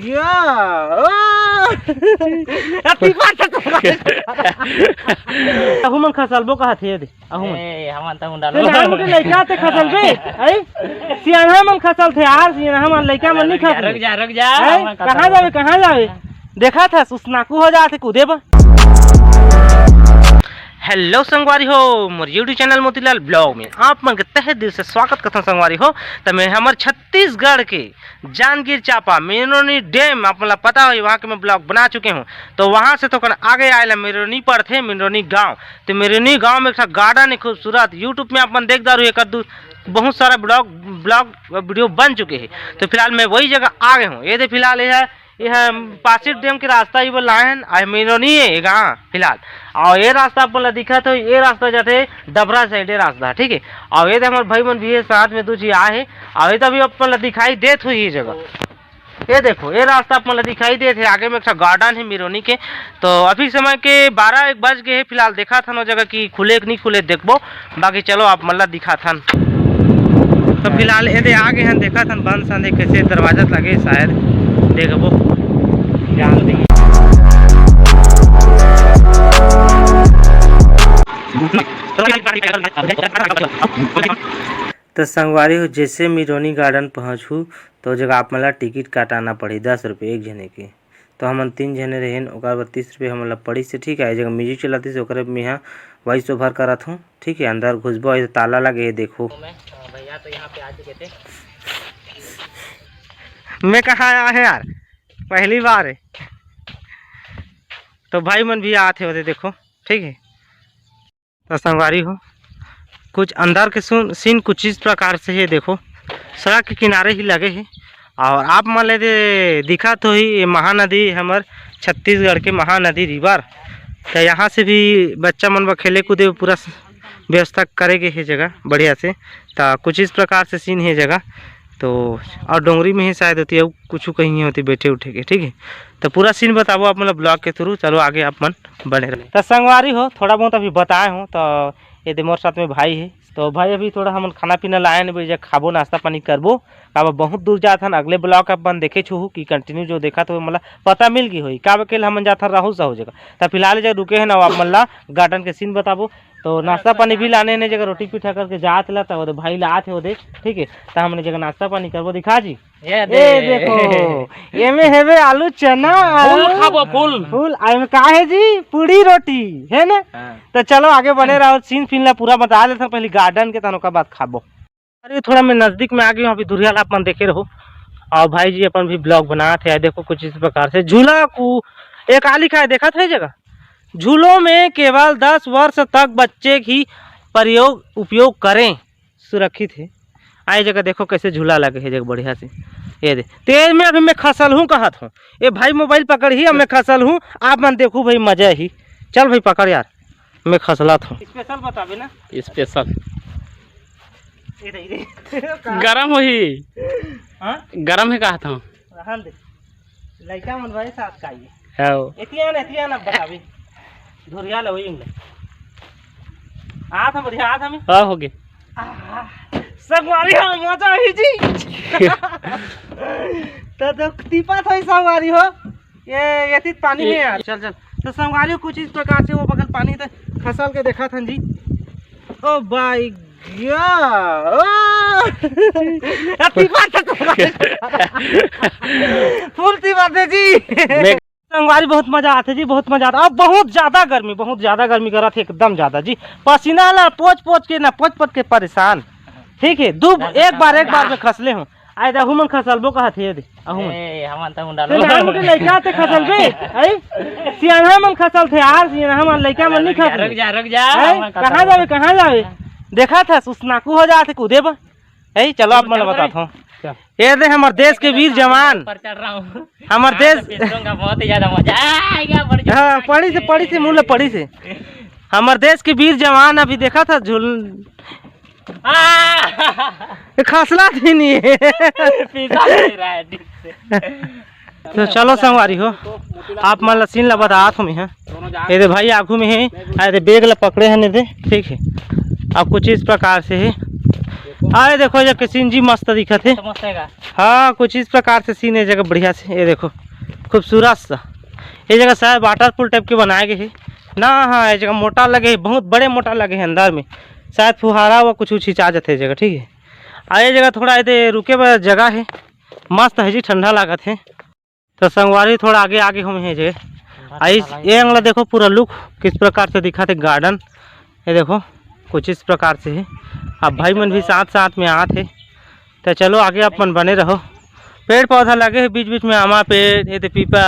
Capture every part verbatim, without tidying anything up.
या, ओ। अति बात है तुम्हारे। अहू मन खसलबो कहत हे दे, अहू मन। ए, हमन त मुंडा ते नान मुंडे लइका ते खसलबे, आई? सियाना मन खसलथे यार, सियाना मन लइका मन नहीं खसलबे। रुक जा, रुक जा, हैं? हमन खसलबो। कहाँ जावे, कहाँ जावे? देखा था, सुसनाकू हो जाथे कूदे बर। हेलो संगवारी हो, मोर YouTube चैनल मोतीलाल ब्लॉग में आप मन के तहे दिल से स्वागत करथन संगवारी हो। त मैं हमर छत्तीसगढ़ के जांजगीर चांपा मिनोनी डैम, आप मन ला पता होही, वहाँ के मैं ब्लॉग बना चुके हूँ। तो वहाँ से थोकन आगे आए ला मिनोनी पड़थे, मिनोनी गाँव। तो मिनोनी गाँव में एक ठा गार्डन है खूबसूरत, YouTube में आप मन देख डारू, एक दू बहुत सारा ब्लॉग ब्लॉग वीडियो बन चुके हैं। तो फिलहाल मैं वही जगह आ गए हूँ। ये दे फिलहाल ये है, ये है पासी डैम के रास्ता, ये बोला है, आ मिनोनी है ये गाँव फिलहाल। और ये रास्ता आप मन ला दिखत हो, ये रास्ता जाथे डबरा साइड, ये रास्ता, ठीक है। और ये दे हमारे भाई मन भी है साथ में, दो जी आए हैं। और ये तो अभी आप मन ला दिखाई देत हो ये जगह, ये देखो, ये रास्ता आप मन ला दिखाई देत हे, आगे में एक ठो गार्डन हे मिरोनी के। तो अभी समय के बारह एक बज गए हे, फिलहाल देखत हन ओ जगह कि खुले कि नहीं खुले, देखबो। बाकी चलो, आप मन ला दिखात हन। तो फिलहाल एदे आगे हन, देखत हन बंद संद हे, कैसे दरवाजा लगे, शायद देखबो, जान देंगे। तो संगवारी हो, जैसे मिरोनी गार्डन पहुँचहू, तो ओ जगह आप मन ला टिकट काटाना पड़ही, दस रुपये एक झने के। तो हमन तीन झने रहेन, ओकर बर तीस रुपये हमन ला पड़िस हे, ठीक है। ए जगह म्यूजिक चलत हे, ओकरे में हा वॉइस ओवर करत हूँ, ठीक है। अंदर घुसबो, ए ताला लगे हे, देखो। मैं, हाँ, भैया तो यहाँ पे आ चुके थे। मैं कहाँ आया है यार, पहली बार है। तो भाई मन भी आत हे ओदे, देखो, ठीक है। तो संगवारी हो, कुछ अंदर के सुन सीन कुछ इस प्रकार से हे। देखो, सड़क के किनारे ही लगे हे। और आप मन ले दे दिखत होही, ये महानदी, हमर छत्तीसगढ़ के महानदी रिवर। तो यहाँ से भी बच्चा मन बर खेले कूदे पूरा स-, व्यवस्था करे गे हे जगह बढ़िया से। तो कुछ इस प्रकार से सीन हे जगह। तो और डोंगरी में ही शायद होती है, कुछ कहीं होती बैठे उठे के, ठीक है। तो पूरा सीन बताबो आप मन ला ब्लॉग के थ्रू। चलो आगे आप मन बने रहे। तो संगवारी हो, थोड़ा बहुत अभी बताए हूँ, तो ये दे मोर साथ में भाई है। तो भाई, अभी थोड़ा हमन खाना पीना लाए हन, अभी जा खाबो, नाश्ता पानी करबो। काबर बहुत दूर जात हन, अगले ब्लॉग अपन देखे छुहू कि कंटिन्यू जो देखत हो, मतलब पता मिल गई होई। काबर के हमन जात हन राहुल साहू जगह, त फिलहाल जगह रुके हन, अब आप मन ला गार्डन के सीन बताबो। तो नाश्ता पानी भी लाने ने जगह रोटी पीठा करके जात ला, त ओदे भाई ला आत हे ओदे, ठीक है। त हमन जगह नाश्ता पानी करबो, दिखा जी। ये ए दे। देखो, एमे हेवे आलू चना, फूल आलू। खाबो, फूल। फूल, आ एमे का हे जी? पूड़ी रोटी, है ना? हाँ। तो चलो आगे बने रहो, सीन फिन ला पूरा बता देथन, पहले गार्डन के, तहन ओकर बाद खाबो। अरे थोड़ा मैं नजदीक में आ गई हूँ, अभी दूरिया ला अपन देखे रहो। और भाई जी अपन भी ब्लॉग बनात हे, देखो कुछ इस प्रकार से झूला को एक आली का है, देखा था ये जगह, झूलों में केवल दस वर्ष तक बच्चे ही प्रयोग उपयोग करें। सुरक्षित हे। आ ये जगह देखो कैसे झूला लगे हे जगह बढ़िया से। ये दे, तेज में अभी मैं खसल हूँ कहत हूँ। ए भाई मोबाइल पकड़ही, अब मैं खसल हूँ, आप मन देखू भाई मजा ही। चल भाई पकड़ यार, मैं खसलत हूँ। स्पेशल बताबे ना। स्पेशल। ए रे, ए रे। गरम होही। हाँ? गरम हे कहत हूँ। रहन दे। लइका मन भाई साथ का आइए। हाँ। एतिया ना, एतिया ना बताबे। धुरिया ले वही ले। आत हम बढ़िया, आत हम। हाँ, हो गए। आह, संगवारी हो, मजा ही जी। तो, तो टीपा था संगवारी हो। ये, ये तीत पानी है यार। चल, चल। तो संगवारी हो, कुछ इस प्रकार से वो बगल पानी तो खसल के देखा था जी। ओ भाई या, ओ। अति बात है तुम्हारे। फुल ती बात है जी। मैं संगवारी बहुत मजा आथे जी, बहुत मजा आता। अब बहुत ज्यादा गर्मी, बहुत ज्यादा गर्मी करत हे, एकदम ज्यादा जी। पसीना ला पोंछ पोंछ के ना, पोंछ पोंछ के परेशान। ठीक है, दू, एक बार, एक बार में खसले हूँ। आए दे, अहू मन खसलबो कहत हे, दे, अहू मन। ए, हमन त मुंडा ते लो। नान मुंडे लइका ते खसलबे, आई? सियाना मन खसलथे यार, सियाना मन लइका मन नहीं खसलबे। रुक जा, रुक जा, हैं? हमन खसलबो। कहाँ जावे, कहाँ जावे? देखा था, सुसनाकू हो जाथे कूदे बर। ए, चलो, आप मन ला बताथों। चल। ये दे, हमर देश के वीर जवान, पर चढ़ रहा हूँ। हमर हाँ, देश तो फिसलूंगा, बहुत ही ज्यादा मजा आएगा, बड़ी हाँ, पड़ी से, पड़ी से, मुँह ले पड़ी से। हमर देश के वीर जवान अभी देखा था झूल। आ! ये खसला थी नहीं है। फिसल नहीं रहा है ठीक से। तो चलो संगवारी हो, आप मन ला सीन ला बतात हूँ मैं। ये दे भाई आगू में है, ये दे बैग ला पकड़े हैं, ये दे, ठीक है। अब कुछ इस प्रकार से है, आए देखो, ये जगह सीन जी मस्त दिखत हे। तो मस्त हे का? हाँ, कुछ इस प्रकार से सीन हे जगह, बढ़िया से। ये देखो, खूबसूरत सा। ये जगह शायद वाटरफॉल टाइप के बनाए गए हे ना। हाँ, ये जगह मोटा लगे हे, बहुत बड़े मोटा लगे हे अंदर में। शायद फुहारा हुआ कुछ उछिचा जाते जगह, ठीक है। आ ये जगह थोड़ा एदे रुके बर जगह हे, मस्त हे जी, ठंडा लागत हे। तो संगवारी, थोड़ा आगे आगे हम हे जे। आ इस, ये अंगला देखो, पूरा लुक किस प्रकार से दिखत हे गार्डन। ये देखो, कुछ इस प्रकार से हे। अब भाई मन भी साथ साथ में आत हे। तो चलो, आगे अपन बने रहो। पेड़ पौधा लगे हे बीच बीच में, आमा पेड़, ये दे पीपा,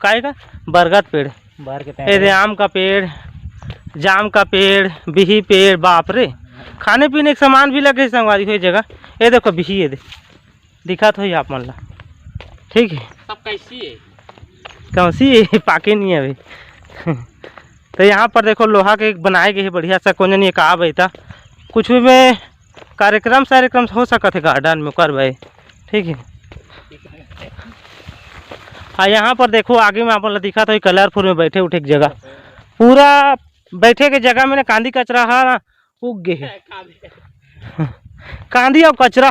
काय का, बरगद पेड़, बर के ये दे पेड़। आम का पेड़, जाम का पेड़, बिही पेड़, बाप रे। खाने पीने के सामान भी लगे हे संगवारी हो जगह। ये देखो बिही, ये दे दिखत होही आप मन ला, ठीक है। सब कैसी है? कौसी है? पाके नहीं अभी। तो यहाँ पर देखो, लोहा के एक बनाए गए हे बढ़िया सा, कोने नहीं का बैठा, कुछ भी में कार्यक्रम सार्यक्रम हो सकत हे गार्डन में, कर भाई, ठीक है। आ यहाँ पर देखो, आगे में आप मन ला दिखत होही कलरफुल में बैठे उठे के जगह, पूरा बैठे के जगह में ना कांदी कचरा हा ना उग गे हे। कांदी अउ कचरा।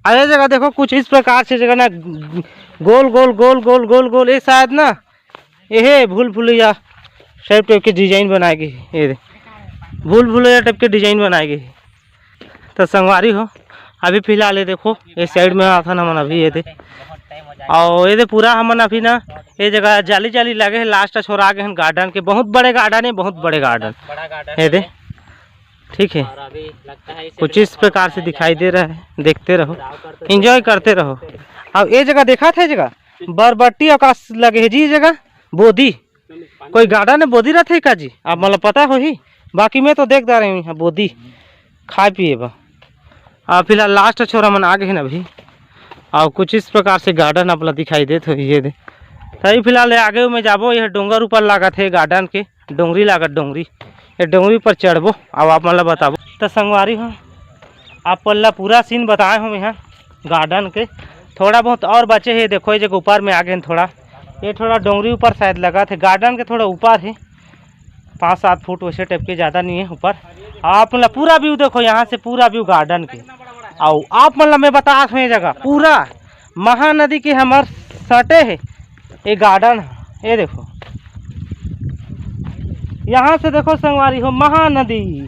आ ये जगह देखो, कुछ इस प्रकार से जगह ना गोल गोल गोल गोल गोल गोल, ये शायद ना, ये भूल भुलैया टाइप टाइप के डिजाइन बनाए गए हे। ये दे, भूल भुलैया टाइप के डिजाइन बनाए गए हे। तो संगवारी हो, अभी फिलहाल ये देखो, ये साइड में आथन हमन अभी, ये दे, अउ ये दे पूरा हमन अभी ना, ये जगह जाली जाली लगे हे, लास्ट छोर आ गए हैं गार्डन के। बहुत बड़े गार्डन है, बहुत बड़े गार्डन। बड़ा गार्डन ये दे, है। ठीक है। और अभी लगता है इसे कुछ भी इस प्रकार से दिखाई दे रहा है, देखते रहो, एंजॉय करते रहो। अब ये जगह देखा था, ये जगह बरबट्टी अवकाश लगे है जी, ये जगह बोदी। कोई गार्डन में बोदी रहते का जी, आप मतलब पता होही, बाकी मैं तो देख रहे हूँ यहाँ बोदी खाए पिए बा। आ फिलहाल लास्ट छोर हमन आ गए हैं अभी, और कुछ इस प्रकार से गार्डन आप ला दिखाई देत होही, ये दे। तो अभी फिलहाल ये आगे में जाबो, ये डोंगर ऊपर लागत है गार्डन के, डोंगरी लागत डोंगरी, ये डोंगरी पर चढ़बो, अब आप मन ला बताबो। तो संगवारी हो, आप मन ला पूरा सीन बताए हो यहाँ गार्डन के, थोड़ा बहुत और बचे है। देखो ये जगह ऊपर में आ गए हैं थोड़ा, ये थोड़ा डोंगरी ऊपर शायद लगा थे, गार्डन के थोड़ा ऊपर है, पाँच सात फुट वैसे टाइप के, ज़्यादा नहीं है ऊपर। आप मन ला पूरा व्यू देखो यहाँ से, पूरा व्यू गार्डन के। आओ आप मन ला मैं बता हूँ ये जगह पूरा महानदी के हमर सटे है ये गार्डन, ये देखो यहाँ से देखो संगवारी हो महानदी,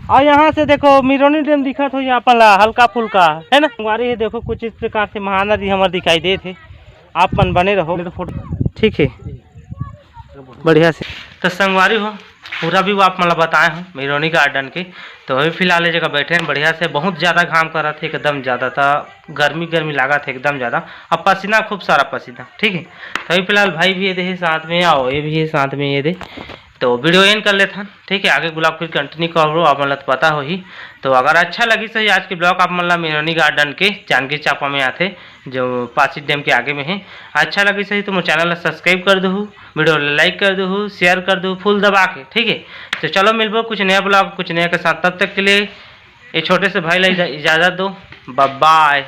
और यहाँ से देखो मिरोनी डैम दिखत हो यहाँ पर ला हल्का फुल्का, है ना संगवारी। ये देखो कुछ इस प्रकार से महानदी हमर दिखाई देत हे, आप मन बने रहो। फोटो ठीक है, बढ़िया से। तो संगवारी हो, पूरा व्यू आप मन ला बताए हो मिरोनी गार्डन के। तो अभी फिलहाल ये जगह बैठे हैं बढ़िया से, बहुत ज़्यादा घाम करत है एकदम ज़्यादा, तो गर्मी गर्मी लागत है एकदम ज़्यादा, अब पसीना, खूब सारा पसीना, ठीक है। तो अभी फिलहाल भाई भी ये दे है साथ में, आओ ये भी है साथ में, ये दे। तो वीडियो एंड कर लेथन, ठीक है, आगे ब्लॉग फिर कंटिन्यू करबो, आप मन ला तो पता होही। तो अगर अच्छा लगिस होही आज के ब्लॉग आप मन ला मिरोनी गार्डन के, जांजगीर चांपा में आथे, जो पासी डैम के आगे में है, अच्छा लगिस होही तो मोर चैनल ला सब्सक्राइब कर दूहू, वीडियो ला लाइक कर दूहू, शेयर कर दूहू फुल दबा के, ठीक है। तो चलो मिलबो कुछ नया ब्लॉग, कुछ नया के साथ, तब तक के लिए ये छोटे से भाई ला इजा-, इजाज़त दो, बाय बाय।